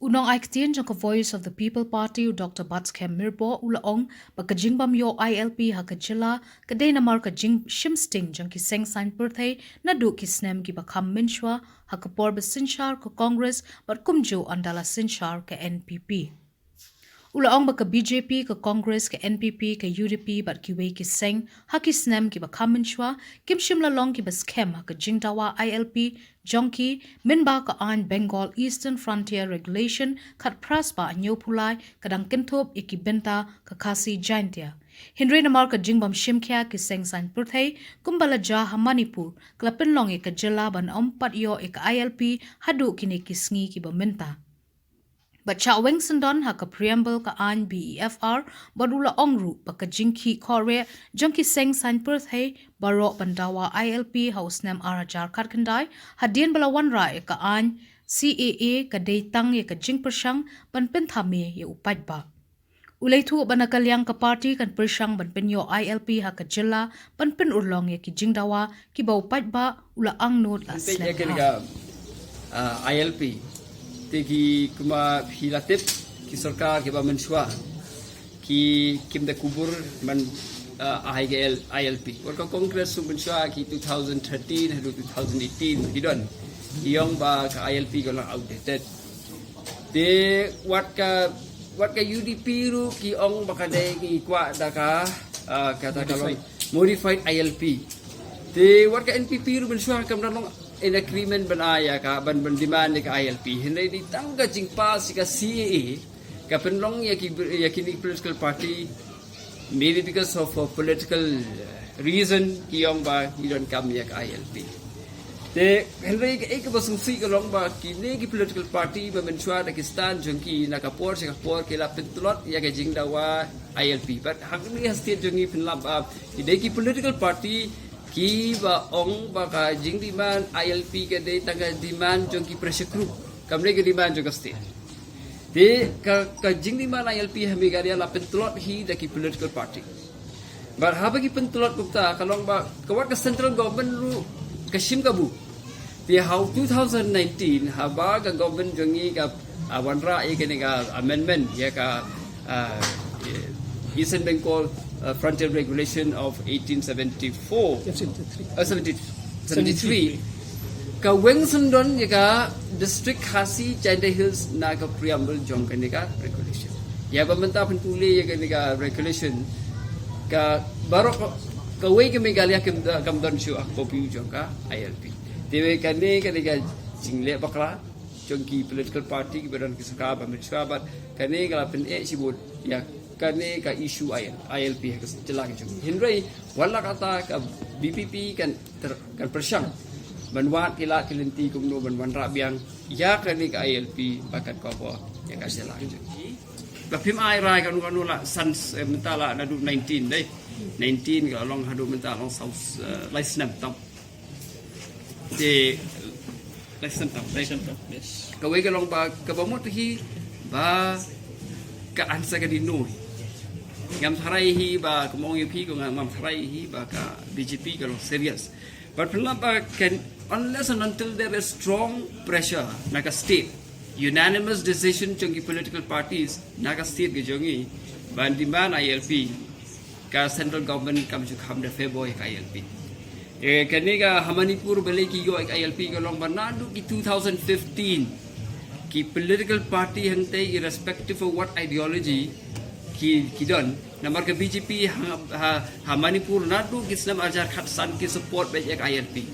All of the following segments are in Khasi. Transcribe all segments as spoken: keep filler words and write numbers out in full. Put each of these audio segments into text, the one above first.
U nongai ktien jong ka Voice of the People Party, u Doctor Batskhem Myrboh, u la ong ba ka jingbym ïoh I L P ha ka jylla ka dei namar ka jingshim sting jong ki seng saiñ pyrthei naduh ki snem kiba kham mynshwa, ha ka por ba synshar ka Congress bad kumjuh ynda la synshar ka N P P. U la ong ba ka B J P, ka Congress, ka N P P, ka U D P bad kiwei ki seng ha ki snem kiba kham mynshwa kim shym la long kiba skhem ha ka jingdawa I L P jong ki, mynba ka aiñ Bengal Eastern Frontier Regulation khatphra spah hynñiewphew lai ka dang kynthup ïa ki bynta ka Khasi Jaintia. Hynrei namar ka jingbym shim khia ki seng saiñ pyrthei, kumba la jia ha Manipur, ka la pynlong ïa ka jylla ban ym pat ïoh ïa ka I L P haduh kine ki sngi kiba mynta. Bad shah weng syndon ha ka preamble ka aiñ B E F R, bad u la ong ruh ba ka jingkhih khohrieh jong ki seng saiñ pyrthei baroh ban dawa I L P ha u snem ar hajar khatkhyndai, hadien ba la wanrah ïa ka aiñ C A A, ka dei tang ïa ka jingpyrshang ban pynthame ïa u paidbah. U la ïathuh ba na ka liang ka party kan pyrshang ban pynïoh I L P ha ka jylla ban pynurlong ïa ki jingdawa kiba u paidbah u la angnud la slem ha. Ka, ah, I L P. Te ki kumba phi la tip, ki sorkar kiba mynshwa ki kim da kubur ban, ah, ai ka I L P. Wat ka Congress ruh mynshwa ki two thousand thirteen haduh two thousand eighteen ki don, ki ong ba ka I L P ka long outdated. Te wat ka, wat ka U D P ruh ki ong ba ka dei, ki kwah da ka, ah, kata ka long modified I L P. Te wat ka N P P ruh mynshwa kam da long in agreement ban ai ïa ka, ban, ban demand ïa ka I L P. Hynrei dei tang ka jingpass ïa ka C A A ka pynlong ïa ki, ïa kine political party, maybe because of a political, uh, reason, ki ong ba ngi donkam ïa ka I L P. Te hynrei kaei kaba sngewsih ka long ba kine ki political party ba mynshwa da ki stand jong ki na ka por sha ka por ki la pyntlot ïa ka jingdawa I L P. Bad hangne ha state jong ngi pynlap ba ki dei ki political party kiba ong ba ka jingdemand I L P ka dei tang ka demand jong ki pressure group, kam dei ka demand jong ka state. Te ka, ka jingdemand I L P ha Meghalaya la pyntlot hi da ki political party. Bad haba ki pyntlot kumta ka long ba ka, wat ka central government ruh ka shim kabu. Te ha u two thousand nineteen haba ka government jong ngi ka, ah, wanrah ïa kane ka amendment ïa ka, ah, Eastern Bengal, ah, Frontier Regulation of eighteen seventy-four, seventy-three. Ah, seventy, seventy-three. Ka weng syndon ïa ka District Khasi Jaintia Hills na ka preamble jong kane ka regulation. Ïa ba mynta pynpule ïa kane ka regulation, ka baroh ka, kawei ka Meghalaya kam don, kam don shuh ha ka pyrthei jong ka I L P. Te kane, kane ka jingleh bakla jong ki political party kiba don ki sorkar ba mynshwa, bad kane ka la pyneh shibun ïa kane ka issue I L, I L P ha ka jylla ka jong ngi. Hynrei wat la katta ka V P P kan ter-, kan pyrshang ban wad ki lad ki lynti kumno ban wanrah biang ïa kane ka I L P ba kan cover ïa ka jylla ka jong ngi. Ba phim ai rai kano kano la san, eh, mynta la naduh nineteen dei. Nineteen ka long haduh mynta long saw, eh, lai snem tam. Te lai snem tam, lai snem tam, yes. Kawei ka long ba kaba mut hi ba ka answer ka dei no. Ngam tharai hi ba, kumba ong ïa phi, ko ngam tharai hi ba ka B J P ka long serious. Bad pynlap ba kan, unless and until there is strong pressure na ka state, unanimous decision jong ki political parties na ka state ka jong ngi ban demand I L P, ka central government kam ju kham da favour ïa ka I L P. Eh, kane ka ha Manipur balei ki ïoh ïa ka I L P ka long ba naduh ki two thousand fifteen ki political party hangtei, irrespective of what ideology ki, ki don. Namar ka B J P ha, ha, ha Manipur naduh ki snem ar hajar khatsan ki support beit ïa ka I L P.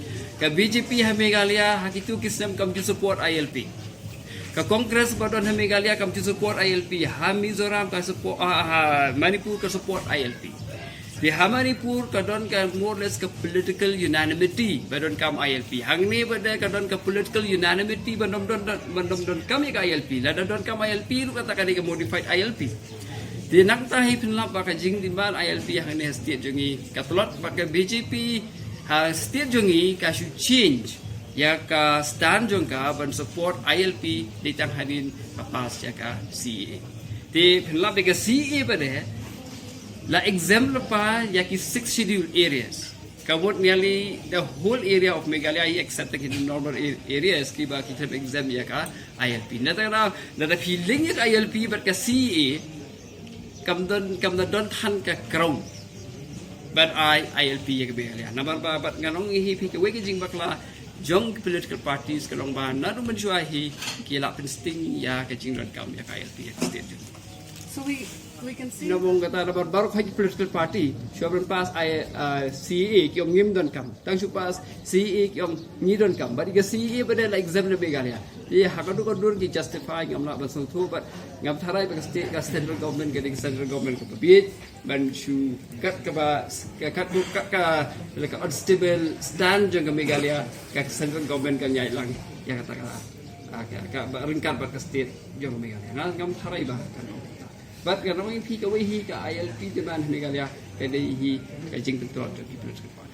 Ka B J P ha Meghalaya ha kitu ki snem kam ju support I L P. Ka Congress ba don ha Meghalaya kam ju support I L P. Ha Mizoram ka support, ha, ha Manipur ka support I L P. Te ha Manipur ka don ka more or less ka political unanimity ba donkam I L P. Hangne pat ka don ka political unanimity ban ym don, ban ym donkam ïa ka I L P. Lada donkam I L P ruh kata ka dei ka modified I L P. Te nangta hi pynlap ba ka jingdemand I L P hangne ha state jong ngi ka tlot, bad ka B J P ha state jong ngi ka shu change ïa ka stand jong ka ban support I L P dei tang hadien ka pass ïa ka C A A. Te pynlap ba ka C A A pat la exempt lypa ïa ki Sixth Schedule areas. Ka mut nearly the whole area of Meghalaya hi except ki normal a-, areas kiba ki khlem exempt ïa ka I L P. Nangta ka, nangta phi link ïa ka I L P bad ka C A A, kam don, kam da don than ka ground ban ai I L P ïa ka Meghalaya. Namar ba bad ngan ong hi phi kawei ka jingbakla jong ki political parties ka long ba naduh mynshuwa hi ki la pynsting ïa ka jingdonkam ïa ka I L P ïa ka state jong. So we we can see. Namar kata, namar baroh hi ki political party shuwa ban pass ai, uh, C A A ki ong ngim donkam. Tang shu pass C A A ki ong ngi donkam. Bad ïa ka C A A pat la exempt na Meghalaya. Ïa, ha kajuh ka dur ki justify, ngam lah ban sngewthuh, bad ngam tharai ba ka state, ka central government, ka dei ka central government kaba bieit ban shu kat kaba, ka kat, kat ka, like, unstable stand jong ka Meghalaya, ka central government kan ïaid lang ïa kata ka, ah, ka, kaba ryngkat bad ka state jong ka Meghalaya. Nga ngam tharai ba kan ong kata. Bad ngan ong ïa phi kawei hi ka I L P demand ha Meghalaya ka dei hi ka jingcontrol jong ki political party.